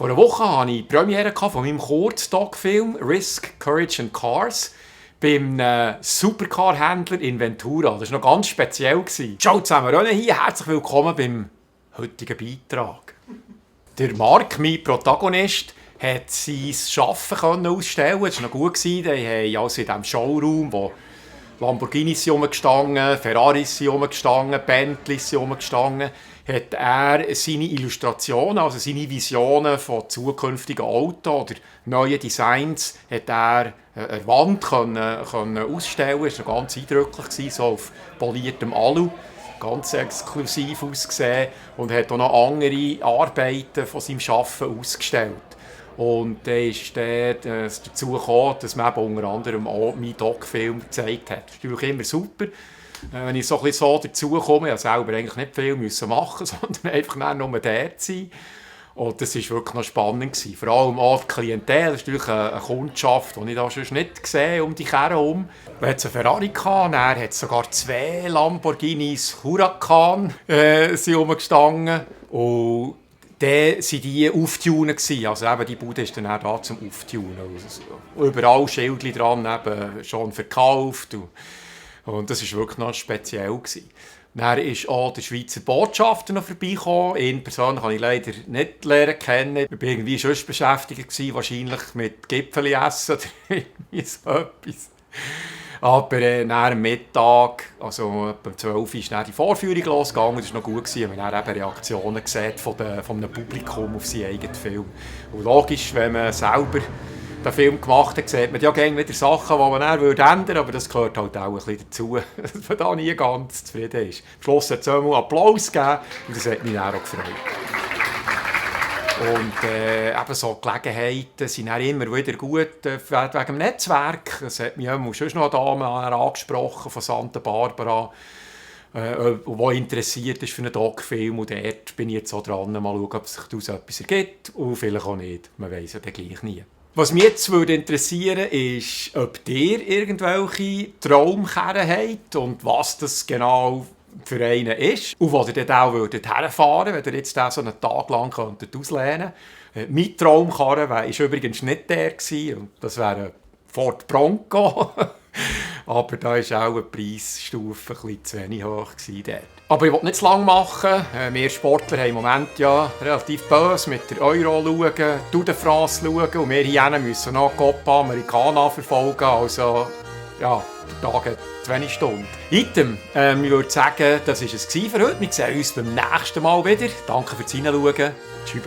Vor einer Woche hatte ich die Premiere von meinem Kurzdoc-Film «Risk, Courage and Cars» beim Supercar-Händler in Ventura. Das war noch ganz speziell. Ciao zusammen, René hier, herzlich willkommen beim heutigen Beitrag. Der Marc, mein Protagonist, hat sein Arbeiten ausstellen. Das war noch gut. Die haben also in diesem Showroom, wo Lamborghinis sind rumgestanden, Ferraris sind rumgestanden, Bentleys sind rumgestanden, hat er seine Illustrationen, also seine Visionen von zukünftigen Autos oder neuen Designs, hat er an der Wand können ausstellen. Das war ganz eindrücklich, so auf poliertem Alu, ganz exklusiv ausgesehen, und hat auch noch andere Arbeiten von seinem Arbeiten ausgestellt. Und dann ist dazu gekommen, dass man eben unter anderem auch meinen Doc-Film gezeigt hat. Das ist natürlich immer super. Wenn ich so dazu komme, ich selber eigentlich nicht viel machen, sondern einfach nur dort sein. Und das war wirklich noch spannend. Vor allem auch die Klientel, das ist natürlich eine Kundschaft, die ich da sonst nicht sehe, um die Kerne herum. Man hatte einen Ferrari, dann hat es sogar 2 Lamborghinis Huracan sind rumgestanden. Und dann waren die auftunen. Also eben die Bude ist dann auch da zum Auftunen. Also überall Schildchen dran, eben schon verkauft. Und das war wirklich noch speziell. Dann ist auch der Schweizer Botschafter noch vorbeigekommen. Ihn persönlich habe ich leider nicht lernen kennen. Ich war irgendwie schon beschäftigt, wahrscheinlich mit Gipfeli essen oder irgendwie so etwas. Aber nach dem Mittag, also etwa um 12 Uhr, ist dann die Vorführung losgegangen. Das war noch gut, weil man dann eben Reaktionen sieht von einem Publikum auf seinen eigenen Film. Und logisch, wenn man selber den Film gemacht hat, sieht man ja gerne wieder Sachen, die man dann ändern würde, aber das gehört halt auch ein bisschen dazu, dass man da nie ganz zufrieden ist. Am Schluss hat es einmal Applaus gegeben und das hat mich dann auch gefreut. Und eben so Gelegenheiten sind dann immer wieder gut wegen dem Netzwerk. Es hat mich schon noch eine Dame angesprochen von Santa Barbara, die interessiert ist für einen Doc-Film. Und dort bin ich jetzt auch dran, mal schauen, ob sich daraus etwas ergibt. Und vielleicht auch nicht. Man weiss ja dann gleich nie. Was mich jetzt interessieren würde, ist, ob ihr irgendwelche Traumkerren habt und was das genau für einen ist. Und wo ihr dann auch herfahren würdet, wenn ihr jetzt den so einen Tag lang auslehnen könntet. Mein Traumkarren war übrigens nicht der gewesen, und das wäre ein Ford Bronco. Aber da war auch eine Preisstufe ein bisschen zu wenig hoch dort. Aber ich will nicht zu lange machen. Wir Sportler haben im Moment ja relativ böse mit der Euro schauen, Tour de France schauen, und wir hier müssen noch Copa Americana verfolgen. Also, ja, der Tag hat 20 Stunden. Item, ich würde sagen, das war es für heute. Wir sehen uns beim nächsten Mal wieder. Danke fürs Hineinschauen. Tschüss.